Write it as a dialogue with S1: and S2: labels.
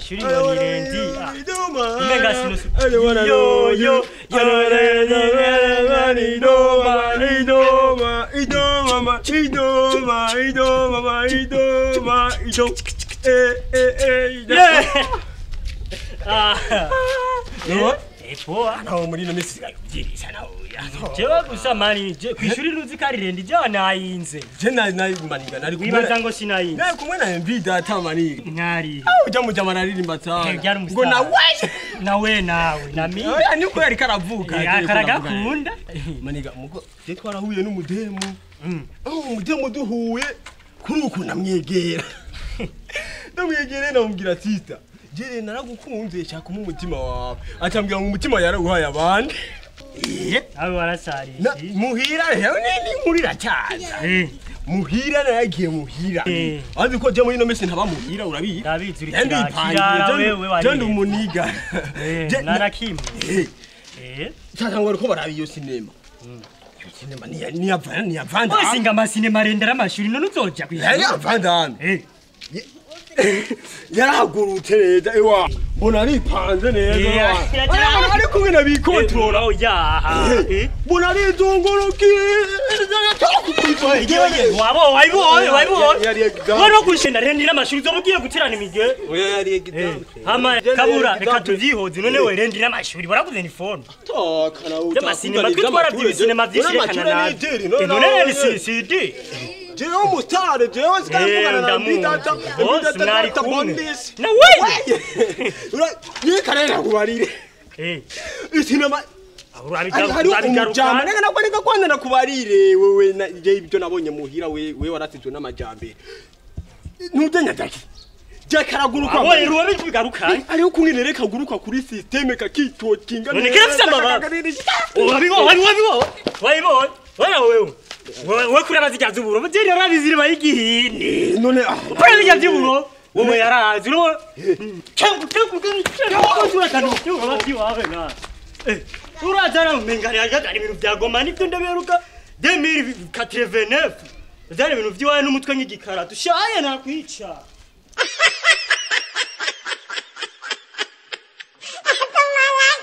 S1: Amashuri ngo ni rendi. Umenga sino yo yo yo
S2: naho muri ino minsi sigaye nawe.
S1: Jewe gusa mani kwishuri nuzi ko ari rendi jewe nayinze.
S2: Je nari maniga nari kumwe.
S1: Wibaza ngo sinayinze.
S2: Nari kumwe na MV data maniga.
S1: Mwari.
S2: Aho ujya mu jama naririmba cyane. Ngo nawe
S1: nawe nawe na mi.
S2: Oya niko yari karavuka.
S1: Karagakunda.
S2: Maniga mugo je twarahuye n'umudemu. Aho umudemu duhuye kuri uko namwegera. Ndamwegera namubwira sister. Je naragukunze shaka umutima wawe. Acambwira ngo umutima yaraguhaye abandi.
S1: Abe warasarishije.
S2: Muhira rero ni nkurira cyaza. Muhira naragiye muhira. Azi ko je muri ino minsi ntaba muhira urabizi.
S1: Ndabizi uri kirara wewe wari.
S2: Je ndi umuniga.
S1: Narakimwe.
S2: Cyangwa ariko barabi iyo sinema. Iyo sinema ni yavana ni yavanda.
S1: Osinga amasinema rendera amashuri none uzoja
S2: kwishuri. Yari yavanda. Yarahagurutse neza ewa mbona aripanze neza ari kumwe na bikontrola mbona arizungurukiye
S1: wabo wayibonye wari kushenda rendi n'amashuri uzoba gutirana imige hama kabura reka tuvyihoze none we rendi n'amashuri waraguze ni phone y'amasinema twe twaravye ibisinema vyinshi rekana nabi none rero CD
S2: jewe umutare jewe sikavugana na mbidata mbidata bondis
S1: na wewe
S2: yikarera kubarire isinema urabijama nega nakwereka kwanza nakubarire wewe je ibyo nabonye muhira wewe waratizwe n'amajambere ntudenya daki jakaraguruka
S1: abo ruwa bigaruka
S2: ari ukungenere kaguruka kuri systeme kakitokinga
S1: none kirafisa amababa wabibo wabibo wewe wewe kuri abazijya z'uburo je narabizire bayigihini
S2: none
S1: kuri abazijya z'uburo wowe yarazi ro urazana umengana ari ibintu byagoma nibyo ndaberuka 2089 byari ibintu by'iwawe n'umutwe nk'igikara dushaye nakwica.